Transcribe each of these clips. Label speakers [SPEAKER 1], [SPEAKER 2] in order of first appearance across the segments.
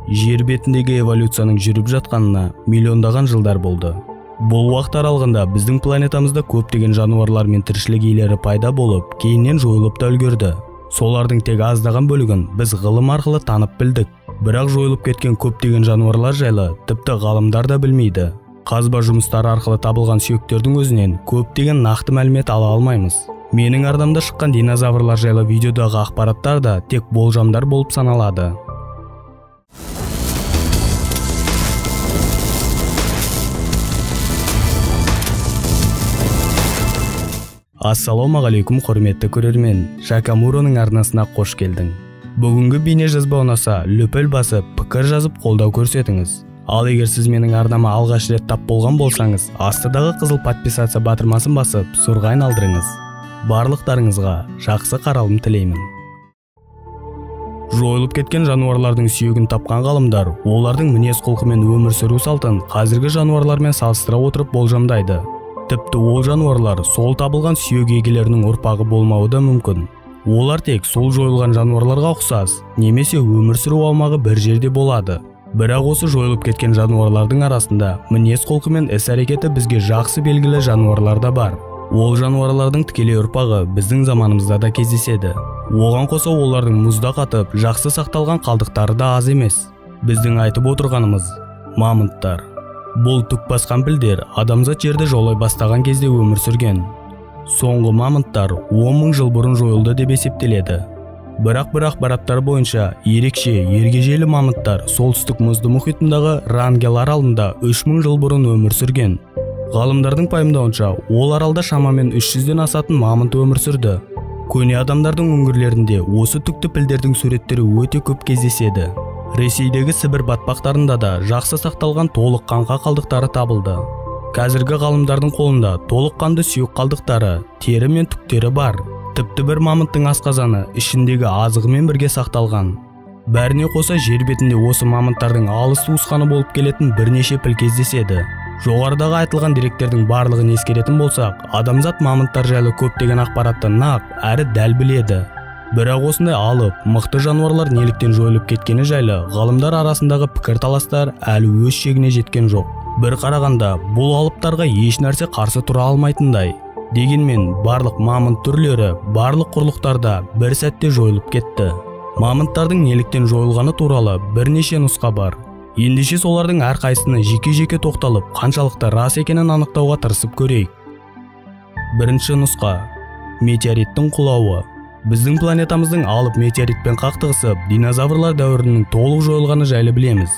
[SPEAKER 1] Жер бетіндегі эволюцияның жүріп жатқанына миллиондаған жылдар болды. Бұл уақыт аралығында біздің планетамызда көптеген жануарлар мен тіршілік иелері пайда болып, кейіннен жойылып та үлгерді. Солардың тек аздаған бөлігін біз ғылым арқылы танып білдік. Бірақ жойылып кеткен көптеген жануарлар жайлы тіпті ғалымдар да білмейді. Қазба жұмыстары арқылы табылған сүйектердің өзінен көптеген нақты мәлімет ала алмаймыз. Менің арнамда шыққан динозаврлар жайлы видеодағы ақпараттар да тек болжамдар болып саналады. Ассалаумағалейкум, құрметті көрермен. Шакамуроның арнасына қош келдің. Бүгінгі бейне жазба ұнаса, лүпіл басып, пікір жазып қолдау көрсетіңіз. Ал егер сіз менің арнама алғаш рет тап болған болсаңыз, астыдағы қызыл подписаться батырмасын басып, сұрға айналдырыңыз. Барлықтарыңызға жақсы қаралым тілеймін. Жойылып кеткен жануарлардың сүйегін тапқан ғалымдар олардың мінез-құлқы мен өмір сүру салтын қазіргі жануарлармен салыстыра отырып болжамдайды. Тіпті ол жануарлар сол табылған сүйек егелерінің ұрпағы болмауы да мүмкін. Олар тек сол жойылған жануарларға ұқсас, немесе өмір сүру аумағы бір жерде болады. Бірақ осы жойылып кеткен жануарлардың арасында мінез-құлқы мен іс-әрекеті бізге жақсы белгілі жануарлар да бар. Ол жануарлардың тікелей ұрпағы біздің заманымызда да кездеседі. Оған қоса олардың мұзда қатып, жақсы сақталған қалдықтары да аз емес. Біздің айтып отырғанымыз мамонттар. Бұл түк басқан пілдер адамзат жерді жолай бастаған кезде өмір сүрген. Соңғы мамонттар 10 мың жыл бұрын жойылды деп есептеледі. Бірақ бір ақпараттар бойынша ерекше ергежейлі мамонттар солтүстік мұзды мұхитындағы Рангел аралында 3000 жыл бұрын өмір сүрген. Ғалымдардың пайымдауынша, ол аралда шамамен 300-ден асатын мамонт өмір сүрді. Көне адамдардың үңгірлерінде осы түкті пілдердің суреттері өте көп кездеседі. Ресейдегі Сібір батпақтарында да жақсы сақталған толық қаңқа қалдықтары табылды. Қазіргі ғалымдардың қолында толық қанды сүйек қалдықтары, тері мен түктері бар. Тіпті бір мамонттың асқазаны ішіндегі азығымен бірге сақталған. Бәріне қоса жер бетінде осы мамонттардың алыс туысқаны болып келетін бірнеше піл кездеседі. Жоғарыдағы айтылған деректердің барлығын ескеретін болсақ, адамзат мамонттар жайлы көптеген ақпаратты нақ әрі дәл біледі. Бірақ осындай алып, мықты жануарлар неліктен жойылып кеткені жайлы ғалымдар арасындағы пікірталастар әлі өз шегіне жеткен жоқ. Бір қарағанда, бұл алыптарға еш нәрсе қарсы тұра алмайтындай. Дегенмен, барлық мамонт түрлері барлық құрлықтарда бір сәтте жойылып кетті. Мамонттардың неліктен жойылғаны туралы бірнеше нұсқа бар. Ендеше солардың әрқайсысына жеке-жеке тоқталып, қаншалықты рас екенін анықтауға тырысып көрейік. Бірінші нұсқа. Метеориттің құлауы. Біздің планетамыздың алып метеоритпен қақтығысып, динозаврлар дәуірінің толық жойылғаны жайлы білеміз.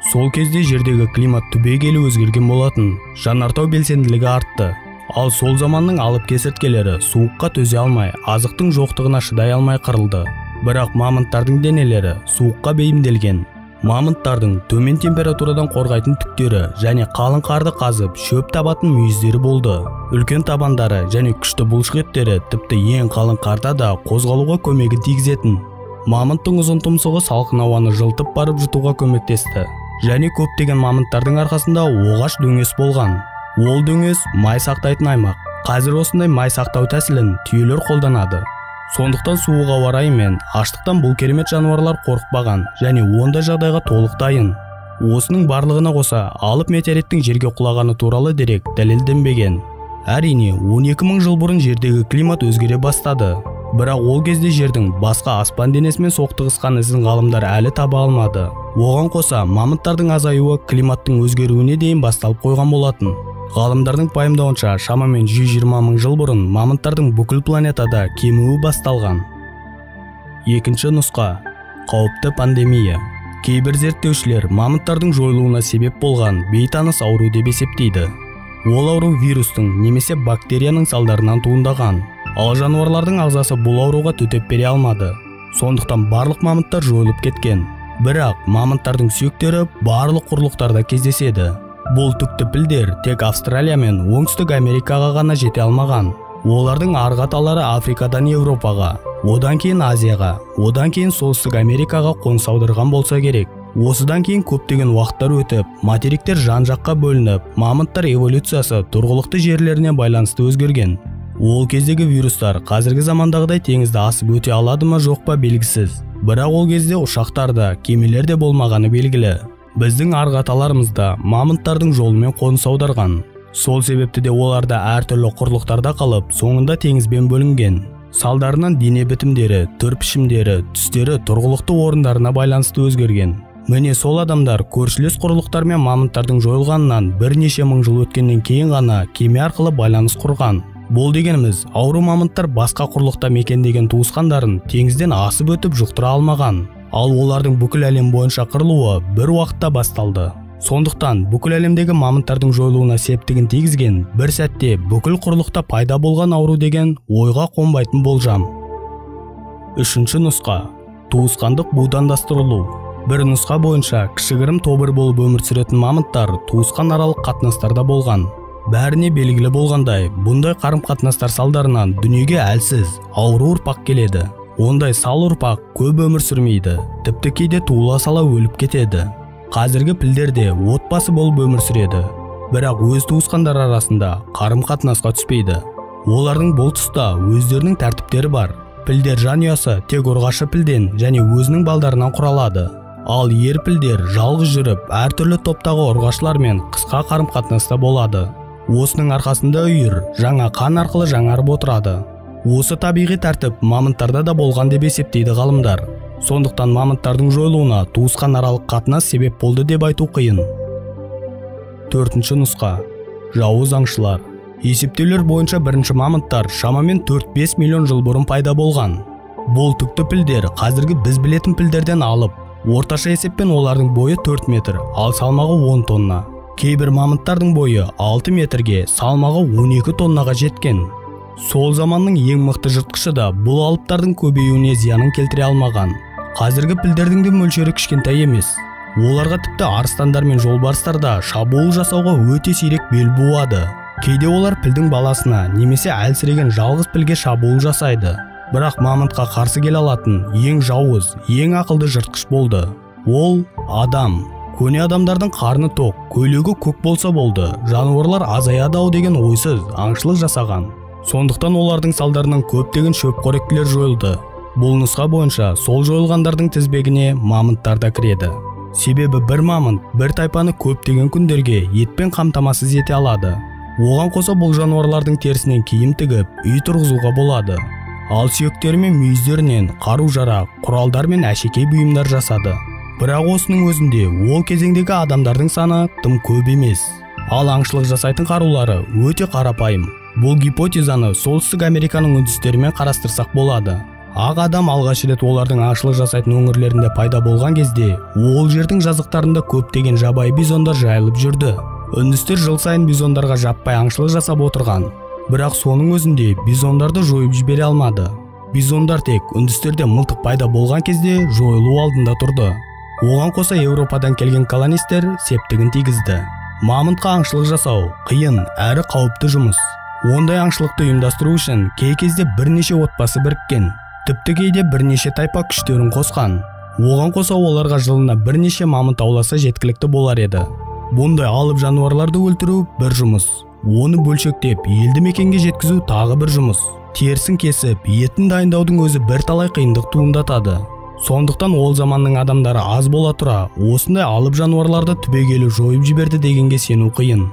[SPEAKER 1] Сол кезде жердегі климат түбегейлі өзгерген болатын, жанартау белсенділігі артты. Ал сол заманның алып кесірткелері суыққа төзе алмай, азықтың жоқтығына шыдай алмай қырылды. Бірақ мамонттардың денелері суыққа бейімделген. Мамонттардың төмен температурадан қорғайтын түктері және қалың қарды қазып, шөп табатын мүйіздері болды. Үлкен табандары және күшті бұлшық еттері тіпті ең қалың қарда да қозғалуға көмегін тигізетін. Мамонттың ұзын тұмсығы салқын ауаны жылтып барып жұтуға көмектесті. Және көптеген мамонттардың арқасында оғаш дөңес болған. Ол дөңес май сақтайтын аймақ. Қазір осындай май сақтау тәсілін түйелер қолданады. Сондықтан суық ауа райы мен аштықтан бұл керемет жануарлар қорықпаған және ондай жағдайға толық дайын. Осының барлығына қоса алып метеориттің жерге құлағаны туралы дерек дәлелденбеген. Әрине, 12 мың жыл бұрын жердегі климат өзгере бастады. Бірақ ол кезде жердің басқа аспан денесімен соқтығысқан ізін ғалымдар әлі таба алмады. Оған қоса мамонттардың азаюы климаттың өзгеруіне дейін басталып қойған болатын. Ғалымдардың пайымдауынша, шамамен 120 мың жыл бұрын мамонттардың бүкіл планетада кемуі басталған. Екінші нұсқа. Қауіпті пандемия. Кейбір зерттеушілер мамонттардың жойылуына себеп болған бейтаныс ауру деп есептейді. Ол ауру вирустың немесе бактерияның салдарынан туындаған. Ал жануарлардың ағзасы бұл ауруға төтеп бере алмады. Сондықтан барлық мамонттар жойылып кеткен. Бірақ мамонттардың сүйектері барлық құрлықтарда кездеседі. Бұл түкті пілдер тек Австралия мен Оңтүстік Америкаға ғана жете алмаған. Олардың арғы аталары Африкадан Еуропаға, одан кейін Азияға, одан кейін Солтүстік Америкаға қоныс аударған болса керек. Осыдан кейін көптеген уақыттар өтіп, материктер жан-жаққа бөлініп, мамонттар эволюциясы тұрғылықты жерлеріне байланысты өзгерген. Ол кездегі вирустар қазіргі замандағыдай теңізді асып өте алады ма жоқ па белгісіз. Бірақ ол кезде ұшақтар да, кемелер де болмағаны белгілі. Біздің арғы аталарымыз да мамонттардың жолымен қоныс аударған. Сол себепті де олар да әртүрлі құрлықтарда қалып, соңында теңізбен бөлінген. Салдарынан дене бітімдері, түр пішімдері, түстері тұрғылықты орындарына байланысты өзгерген. Міне сол адамдар көршілес құрлықтар мен мамонттардың жойылғанынан бірнеше мың жыл өткеннен кейін ғана кеме арқылы байланыс құрған. Бұл дегеніміз, ауру мамонттар басқа құрлықта мекендеген туысқандарын теңізден асып өтіп жұқтыра алмаған. Ал олардың бүкіл әлем бойынша қырылуы бір уақытта басталды. Сондықтан бүкіл әлемдегі мамонттардың жойылуына септігін тигізген бір сәтте бүкіл құрлықта пайда болған ауру деген ойға қонбайтын болжам. Үшінші нұсқа. Туысқандық будандастырылу. Бір нұсқа бойынша кішігірім тобыр болып өмір сүретін мамонттар туысқан аралық қатынастарда болған. Бәріне белгілі болғандай, бұндай қарым-қатынастар салдарынан дүниеге әлсіз, ауру ұрпақ келеді. Ондай сал ұрпақ көп өмір сүрмейді, тіпті кейде туыла сала өліп кетеді. Қазіргі пілдер де отбасы болып өмір сүреді, бірақ өз туысқандары арасында қарым-қатынасқа түспейді. Олардың бұл тұста өздерінің тәртіптері бар. Пілдер жанұясы тек ұрғашы пілден және өзінің балдарынан құралады. Ал ер пілдер жалғыз жүріп, әртүрлі топтағы ұрғашылармен қысқа қарым-қатынаста болады. Осының арқасында үйір жаңа қан арқылы жаңарып отырады. Осы табиғи тәртіп мамонттарда да болған деп есептейді ғалымдар. Сондықтан мамонттардың жойылуына туысқан аралық қатынас себеп болды деп айту қиын. Төртінші нұсқа. Жауыз аңшылар. Есептеулер бойынша бірінші мамонттар шамамен 4-5 миллион жыл бұрын пайда болған. Бұл түкті пілдер қазіргі біз білетін пілдерден алып, орташа есеппен олардың бойы 4 метр, ал салмағы 10 тонна. Кейбір мамонттардың бойы 6 метрге, салмағы 12 тоннаға жеткен. Сол заманның ең мықты жыртқышы да бұл алыптардың көбеюіне зиянын келтіре алмаған. Қазіргі пілдердің де мөлшері кішкентай емес. Оларға тіпті арыстандар мен жолбарыстар да шабуыл жасауға өте сирек бел буады. Кейде олар пілдің баласына немесе әлсіреген жалғыз пілге шабуыл жасайды. Бірақ мамонтқа қарсы келе алатын ең жауыз, ең ақылды жыртқыш болды. Ол адам. Көне адамдардың қарны тоқ, көйлегі көк болса болды, жануарлар азаяды ау деген ойсыз аңшылық жасаған. Сондықтан олардың салдарынан көптеген шөпқоректілер жойылды. Бұл нұсқа бойынша сол жойылғандардың тізбегіне мамонттар да кіреді. Себебі бір мамонт бір тайпаны көптеген күндерге етпен қамтамасыз ете алады. Оған қоса бұл жануарлардың терісінен киім тігіп, үй тұрғызуға болады. Ал сүйектері мен мүйіздерінен қару-жарақ, құралдар мен әшекей бұйымдар жасады. Бірақ осының өзінде ол кезеңдегі адамдардың саны тым көп емес. Ал аңшылық жасайтын қарулары өте қарапайым. Бұл гипотезаны Солтүстік Американың үндістерімен қарастырсақ болады. Ақ адам алғаш рет олардың аңшылық жасайтын өңірлерінде пайда болған кезде, ол жердің жазықтарында көптеген жабайы бизондар жайылып жүрді. Үндістер жыл сайын бизондарға жаппай аңшылық жасап отырған. Бірақ соның өзінде бизондарды жойып жібере алмады. Бизондар тек үндістерде мылтық пайда болған кезде жойылу алдында тұрды. Оған қоса Еуропадан келген колонистер септігін тигізді. Мамонтқа аңшылық жасау қиын әрі қауіпті жұмыс. Ондай аңшылықты ұйымдастыру үшін кей кезде бірнеше отбасы біріккен. Тіпті кейде бірнеше тайпа күштерін қосқан. Оған қоса оларға жылына бірнеше мамонт ауласа жеткілікті болар еді. Бұндай алып жануарларды өлтіру бір жұмыс. Оны бөлшектеп елді мекенге жеткізу тағы бір жұмыс. Терісін кесіп, етін дайындаудың өзі бірталай қиындық туындатады. Сондықтан ол заманның адамдары аз бола тұра, осындай алып жануарларды түбегейлі жойып жіберді дегенге сену қиын.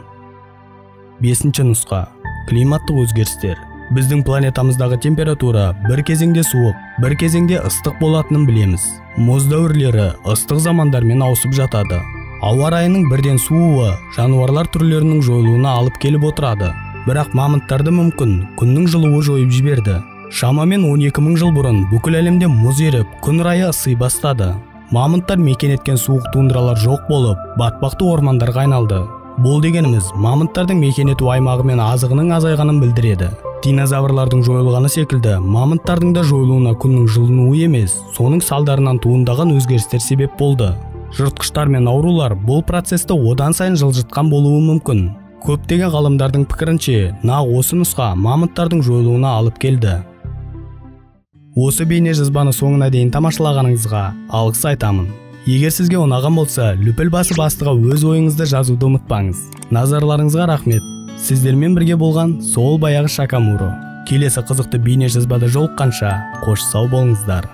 [SPEAKER 1] Бесінші нұсқа. Климаттық өзгерістер. Біздің планетамыздағы температура бір кезеңде суық, бір кезеңде ыстық болатынын білеміз. Мұз дәуірлері ыстық замандармен ауысып жатады. Ауа райының бірден сууы жануарлар түрлерінің жойылуына алып келіп отырады. Бірақ мамонттарды мүмкін күннің жылуы жойып жіберді. Шамамен 12 мың жыл бұрын бүкіл әлемде мұз еріп, күн райы ысый бастады. Мамонттар мекен еткен суық тундралар жоқ болып, батпақты ормандарға айналды. Бұл дегеніміз мамонттардың мекен ету аймағы мен азығының азайғанын білдіреді. Динозаврлардың жойылғаны секілді мамонттардың да жойылуына күннің жылынуы емес, соның салдарынан туындаған өзгерістер себеп болды. Жыртқыштар мен аурулар бұл процесті одан сайын жылжытқан болуы мүмкін. Көптеген ғалымдардың пікірінше, нақ осы нұсқа мамонттардың жойылуына алып келді. Осы бейне жазбаны соңына дейін тамашалағаныңызға алғыс айтамын. Егер сізге ұнаған болса, лүпіл басып астыға өз ойыңызды жазуды ұмытпаңыз. Назарларыңызға рахмет. Сіздермен бірге болған сол баяғы Шакамуро. Келесі қызықты бейне жазбада жолыққанша, қош сау болыңыздар.